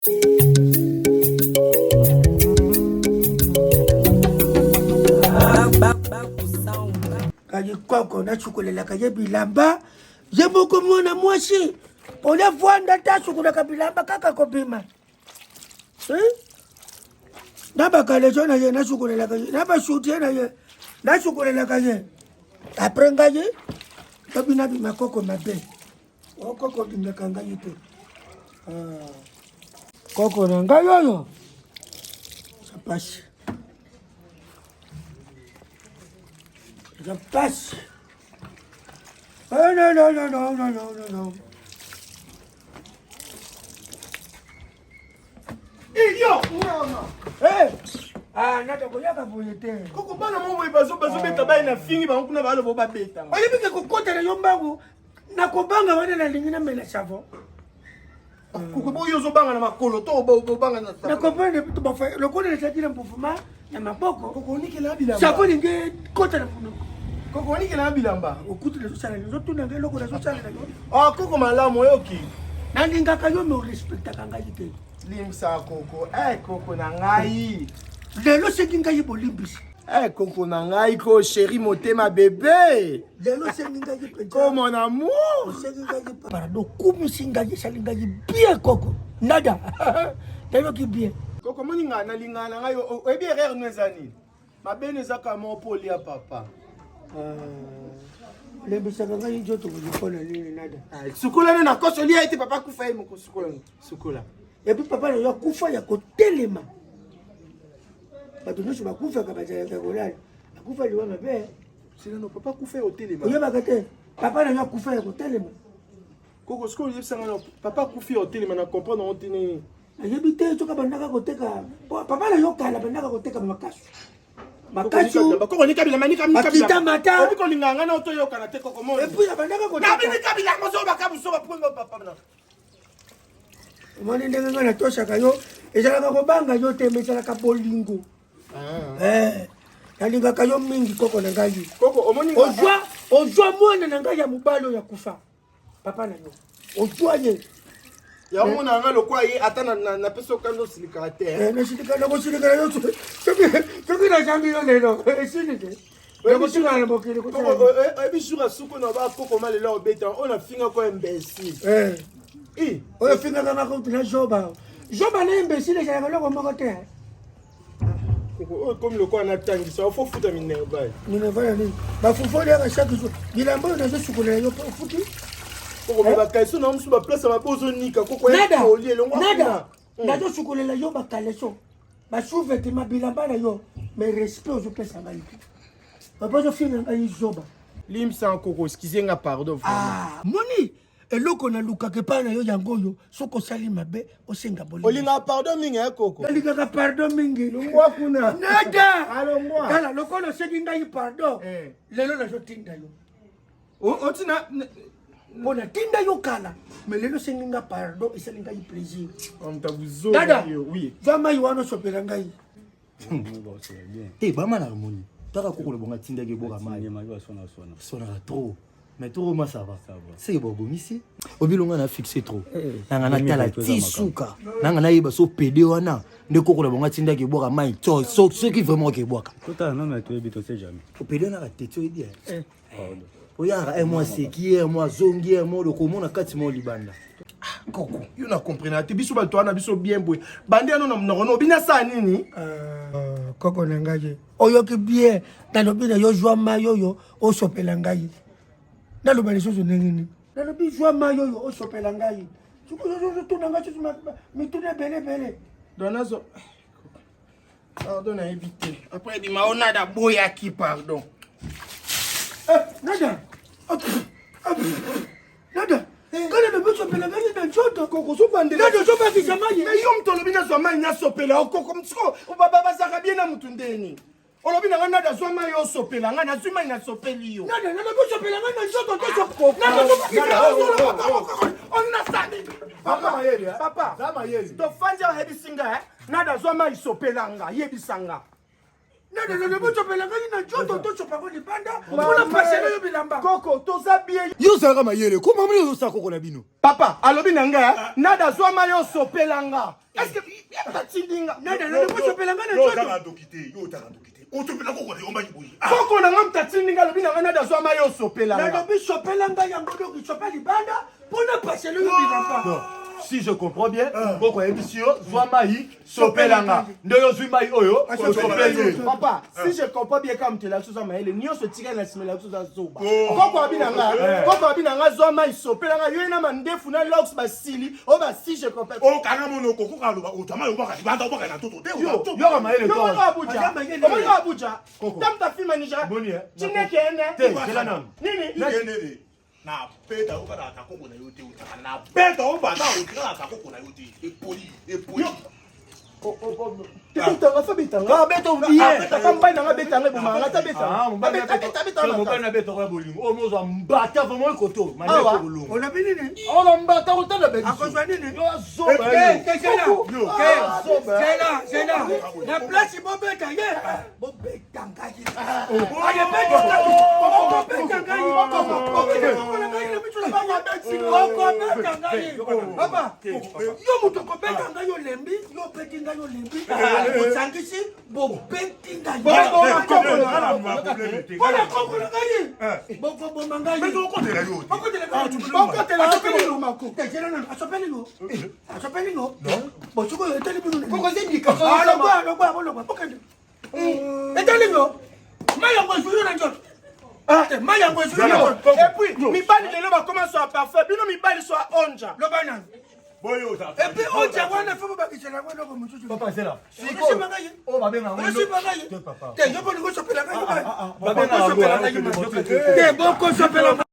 Kali koko nasukolelaka ye bilamba ye moko mwana mwasi olia vwanda te asukolaka bilamba kaka kobima eh? Na bakaleso na ye nasukolelaka ye na basoutien na ye nasukolelaka ye apres ngai lobi nabima koko mabe Oh, koko olingaka ngai te ah. Koko na ngai oyo eza pasi, eza pasi. Oh, no, no, no, no, no, no, no. Iyo! Hey! Ah, nata koyaka boye te. Koko bana mo boye bazo bazobeta baye na fingi bango kuna balobo babeta. Oyebi ke kokota na yo mbangu nakobanga wana nalingi namela savon. Koko boyo ozobanga na makolo to obanga na Na comprendre lokola ezalaki na mouvement na maboko. Koko onikela bilamba. Savon elingi ekota na monoko. Koko onikela bilamba. Okuti nazosala nini? Ozotuna ngai eloko nazosala na yo. Ah koko malamu oyoki. Nalingaka yo me orespectaka ngai te. Limbisa koko, eh koko na ngai. Lelo sengi ngai bolimbisi. Eh koko na ngai ko chéri motema bébé. Lelo sengi ngai penza. Ko mon amour. Sengi ngai pardon, kumisi ngai esali ngai bien koko. Nada. Nayoki bien. Koko moni ngai nalingaka na ngai oyebi erreur no eza nini? Mabe no eza kaka moko mpo olia papa. Olembisaka ngai nzoto mpo na nini nada? Sukola no na koso olia ete papa akufa ye moko sukola no. Sukola. Epuis papa na yo akufa ya kotelema. Bato nyonso bakufaka bazalaka kolala. Akufa liwa mabe. Silano papa akufa ya kotelema. Oyebaka te papa na yo akufa ya kotelema. Koko sikoyo oyebisanga na papa akufi ya kotelema na comprendre yango te nini. Nayebi te soki abandaka koteka papa na yo kala abandaka koteka makasu. Makasu. Koko nika bilamba nika nika bilamba. Mata. Obi kolinga nga na otoyokana te koko moni. Epuis abandaka koteka. Nabi nika bilamba zo bakabu so bapunga papa na. Omoni ndenge ngai natosaka yo ezalaka kobanga yo te me ezalaka bolingo. Eh, nalingaka yo mingi koko na ngai. Koko omoni ozwa ozwa mwana na ngai ya mobali oyo akufa papa na yo ozwa ye yango mona nga lokwa ye ata napesi okanda osilikaka te. Eh, nakosilikala yo soki nazangi yo lelo esili te. Nakotikala na mokili. Oyebi jour asuko na bakokoma lelo obeta oyo nafinga ko imbécile. Oyo ofingaka nga kutu na zoba zoba na imbécile ezalaka eloko moko te. Oyo komi lokola natangisa ofo futa minerval. Minerval ya nini? Bafufu oliaka chaque jour bilamba oyo nazosukolela yo ofuti. Koko bakaleso na mosusu baplace mabe ozonika koko oli elongo. Nada nazosukolela yo bakaleso basous-vêtement bilamba na yo mais respect ozopesa ngai te. Papa ozofinga ngai zoba. Limbisa koko, excuse nga pardon vraiment. Moni eloko nalukaka epai na yo yango oyo soki osali mabe osenga bolingo. Olingaka pardon mingi eh koko. Nalingaka pardon mingi. Longwa kuna. Nada. Alongwa. Tala lokola osengi ngai pardon. Lelo nazotinda yo. Otina mpo natinda yo kala mais lelo osengi nga pardon esali ngai plaisir. Dada, oui. Zwa mai wana osopela ngai. Te bama na harmonie taka koko lebonga atindaki eboka mai sonaka trop mais trop ma ça va seke babomisi obilonga na fixe trop nanga natala ti suka nanga nayeba so pede wana nde koko lebonga atindaki ebwaka mai soki vraiment oke ebwaka opede wana kateti oyebi oyaka un mois seki un mois zongi un mois okomona kati mwa libanda. Koko yo na comprendre te biso bato wana biso bien boye bandi ano na monoko no obina saa nini. Koko na ngai oyoki bien nalobi na yo zwa mai oyo osopela ngai naloba lisusu ndenge nini nalobi zwa mai oyo osopela ngai tuna ngai susu mituna ebele ebele. Donc nazo pardon nayebi te après ebima o nada boyaki pardon. Nada nada kala na biso pela ngai na nzoto koko ozobandela nada ozobakisa mai. Me yo moto olobi nazwa mai nasopela o koko siko bazalaka bien na motu ndeni olobi na ngai nada zwa mai osopela ngai nazwi mai nasopeli yo. Nada nada kosopela ngai na nzoto te Papa papa tofandi awa yebisi nga nada zwa mai sopela nga yebisa nga. Nani bosopela ngai na nzoto tosopa ngo libanda mpona pasela yo bilamba. Koko, toza bien. Yo ozalaka mayele koma moni ozosala koko na bino. Papa alobi na ngai, nada azwa mai osopela nga. Est-ce que atindi nga? Nada alobi bosopela ngai na nzoto. Yo ozalaka ndoki te, osopela koko na yo mai boye? Koko na nga moto atindi nga, alobi na ngai nada azwa mai osopela nga. Nalobi sopela ngai yango, donc sopa libanda mpona pasela yo bilamba. Si je comprends bien, koko ayebisi yo zwa mai sopelanga, nde yo ozwi mai oyo osopeli ye. Papa, si je comprends bien, kaka moto elakisi oza mayele, nyonso etikali na nsima elakisi oza zoba. Koko abi na nga, koko abi na nga zwa mai sopelanga, yo ye na mandefu na lox basili oyo ba si je comprends. Okanga monoko, koka aloba ozwa mai obwaka libanda, obwaka na nzoto te. Yoka mayele. Yo moko Abuja, omoni Abuja tamuta filme Nigeria. Boni, eh? Chineke ene. Te, zela nanu. Nini? Nini? Nabeta yo kaka na koko na yo te, otaka nabeta yo bata otikala na koko na yo te, epoli epoli. Betanga fa, betanga. Beta bien. Papa, mobali nanga betanga, ebomaka ta betanga. Mobali na betaka ya bolingo oyo mozwa mbata vraimen ekoto. Awa. Olobi nini? Ona mbata kotala. Akozwa nini? Zoba. Zela, zela, na place bobeta ye, bobeta ngai. Alebeta ngai, okobeta ngai, okobeta ngai na miso na ngai, okobeta ngai. Papa, yo moto okobeta ngai, olembi, yo obeti ngai, olembi, osangisi, bobeti ngai mpona koko na ngai, bokoboma ngai. Okotela yo te. Asopeli yo, asopeli yo. Bosikoyo etali bino. Alongwa, alongwa, bolongwa, bokende. Etali yo, mai yango ezwi yo na nzoto te, mai yango ezwi yo na nzoto. Et puis mibali lelo bakoma so parfait, bino mibali so onja. Loba nani? Boyo ozala. Et puis oja wana fo bobakisela yango eloko mosusu. Papa, zela. Osimba ngai. Oyo babengaka ngo. Osimba ngai Te, papa. te, yo bolingo osopela ngai. Babengaka ngo. Te, bokosopela.